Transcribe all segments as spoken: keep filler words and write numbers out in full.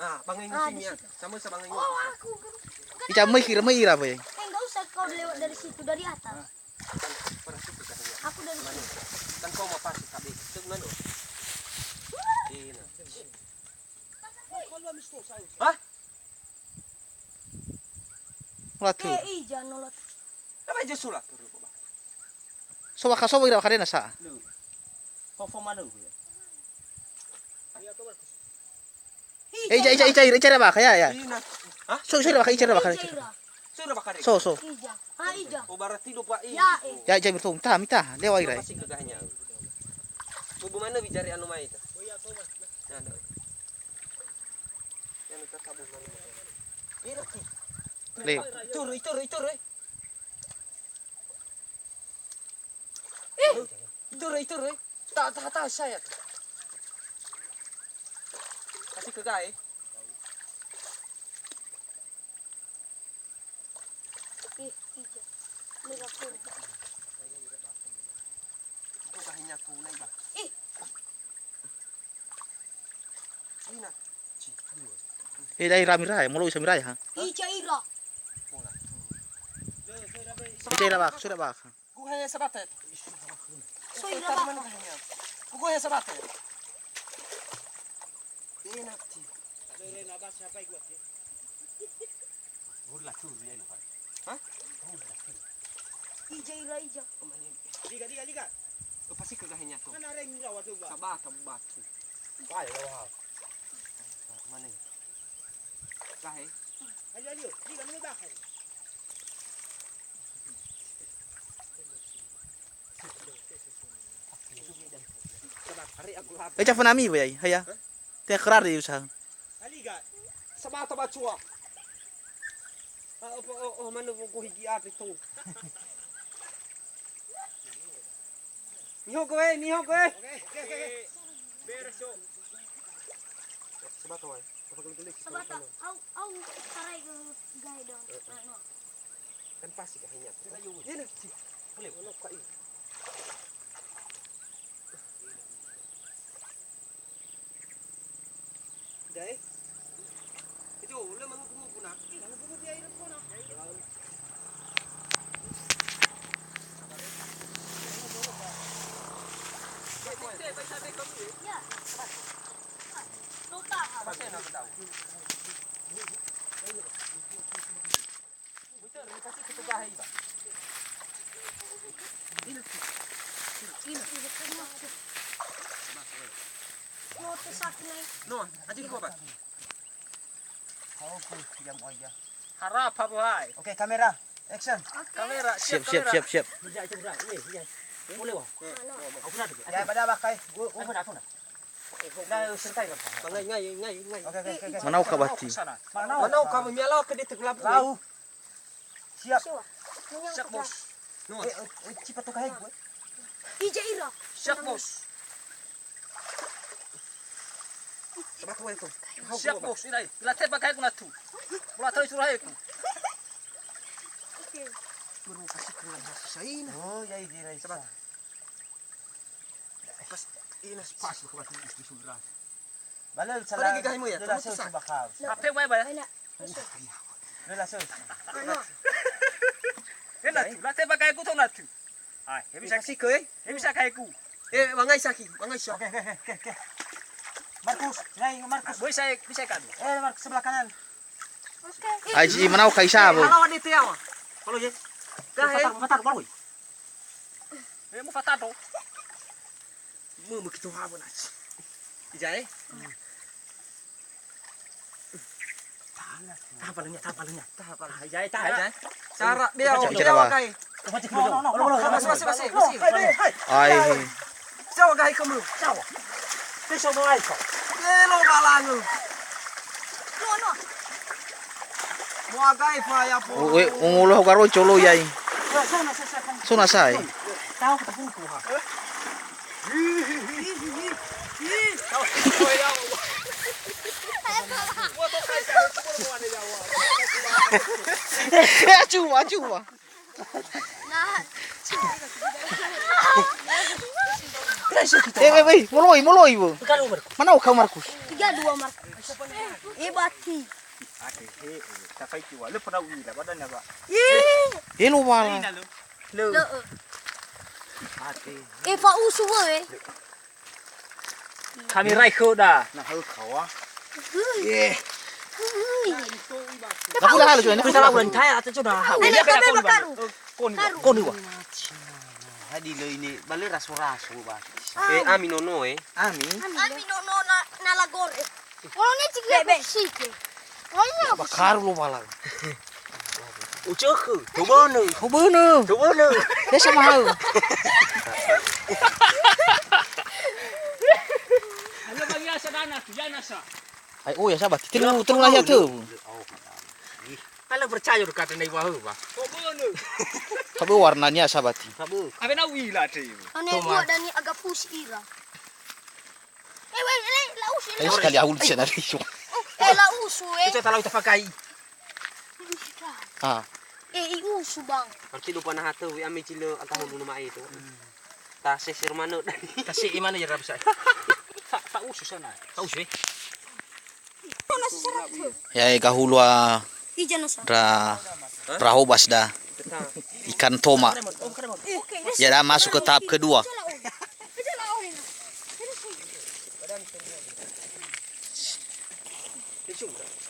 Ah, bangai musimnya. Sama sa bangai musim. Ica mai kira mai ira, boy. Eh, nggak usah kau lewat dari situ, dari atas. Aku dari sini. Kan kau mau pasti kabe. Itu gimana? Ini. Hah? Latu. Eh, ija, no latu. Apa aja sulat? So bakha so ira bakha dena sa. Lu. Fofo manu ya. Eh, ija, ija, ija, ija, ira bakha ya, ya. Ina. Hah? So, so ira bakha, ija ira bakha. Ija ira. So ira bakha. So, so. Ija. Ah, ija. Oh, berarti lupa ini. Ya, eh. Ya, ija mirto. Mita, mita. Lewa ira. Masih kegahnya. Bubu mana bijari anu mai itu? Oh iya, Thomas. Nah, ada. Yang dekat kamu mana? Ira ki. Le. Itu, itu, itu, eh. Ih, itu re, itu re. Ta, ta, ta, saya. Kasih ke gae. Ih, ija. Merah pun. Itu gahinya aku naik, Bang. Ih. Ina. Eh, dai rami rai, molo isa mirai ha. Ija ira. Ija ira bak, sudah bak. Kuhe sabate. So ira bak. Kuhe sabate. Ina ti. Hah? Ija ira ija. Liga, liga, liga. Pasti ke gahinya tu. Mana reng rawa tu, Bang? Sabata batu. Baik, rawa. Mana? Gahe. Ayo, ayo, liga, mana gahe? Eca fanami, boy, ai. Haya. Te kerare usaha. Aliga. Sabata bacua. Ah, oh, oh, oh, mana buku higi apa itu? Nihogo, eh, nihogo, eh. Oke, oke, oke. Beres, yo. Sabata, wai. Sabata, au, au, tarai ke gae dong. Eh, eh. Anu. Kan pasti gahinya. Ini, ci. Boleh. Ono kai. Dai. Itu, le mangupu-ngupu na. Mangupu-ngupu ya, itu na. Ya. Lupa. Apa saya nak tahu? No, aja gua, Pak. Harap apa, hai? Oke, kamera, action. Kamera, siap, siap, siap, siap. Boleh, Bang? Ya, pada pakai. Gua, gua pernah, pernah. Manau ka bati. Manau ka miala ke di tegelabu. Lau. Siap. Siap, Bos. Eh, eh, eh, cipa toka hai gue. Ija ira. Siap, Bos. Siap, Bos. Ira, ila teba kai ku natu. Mula tahu curah ku. Oke. Guru kasih keluar bahasa Saina. Oh, ya, ini, Rai. Pas, ina pas. Pas, bukan istri sudah. Balel. Pergi ke haimu ya, kamu tesak. Apa yang baik, baik? Lela sus. Ela tu, la te bagai ku tona tu. Ai, he bisa kasih ke, eh? He bisa kai ku. Eh, mangai saki, mangai saki. Oke, oke, oke, oke. Markus, naik Markus. Boy saya bisa kan. Eh, Markus sebelah kanan. Oke. Ai, si manau kaisa, boy. Kalau ada itu ya, Bang. Kalau ya. Gah, eh. Matar, matar, matar, boy. Eh, mu fatato. Mu, mu kito hawa na. Ija, eh? Taha palanya, taha palanya. Taha palanya. Ija, eh, taha, ija, eh. Cara dia, dia, Bang. Kai. Masih, masih, masih, masih. Ai. Siapa gai kamu? Siapa? Dia siapa gai kau? Eh, lo balangu. Lo, lo. Mua gai fa ya po. Ungolo garo colo yai. Sona sai. Tahu kita pun tuha. Eh, acu, acu. Eh, eh, eh, moloi, moloi, wo. Mana kau, Markus? Tiga dua, Markus. Eh, bati. Ate, he, eh, tafaiki wa. Le pernah uila, badannya, Pak. Ih. Eh, lo bala. Lo. Lo. Ate. Eh, fa usu, we. Kami rai khoda. Na hau kawa. Hui. Eh. Hui. Aku dah halus, Hui. Aku dah halus. Taya atau sudah hau. Ini apa kamu, Bang? Koni, Bang. Koni, Bang. Hadi lo ini, balik raso-raso, Bang. Eh, ami nono, eh. Ami? Ami nono na, na lagore. Ono ne cik ya sike. Ono ne. Bakaru lo bala. Ucökhö, tobönö. Tobönö. Tobönö. Ya sama hau. Ayo bagi asa dana tu, ya nasa. Ai, oh, ya sabar. Telu, telu lah ya tu. Kalau percaya dekat dengan ibu aku, Pak. Tobönö. Tapi warnanya sabar. Tapi. Apa nak wila tu? Ane buat dani agak pus ira. Eh, weh, eh, la usu, eh, la usu. Sekali ahul di sana, Riso. Eh, la usu, eh. Itu talau tafakai. Ah. Eh, i usu, Bang. Berarti lupa nah tu, wi ami cile akahulu nama itu. Ta sesir mana tadi? Ta si mana ya, Rabsa? Tak, tak usu sana. Tak usu, eh. Ya, eh, kahulu, ah, Ija nasa. Ra, ra hobas da. Ikan toma. Ya, dah masuk ke tahap kedua.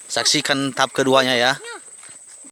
Saksikan tahap keduanya ya.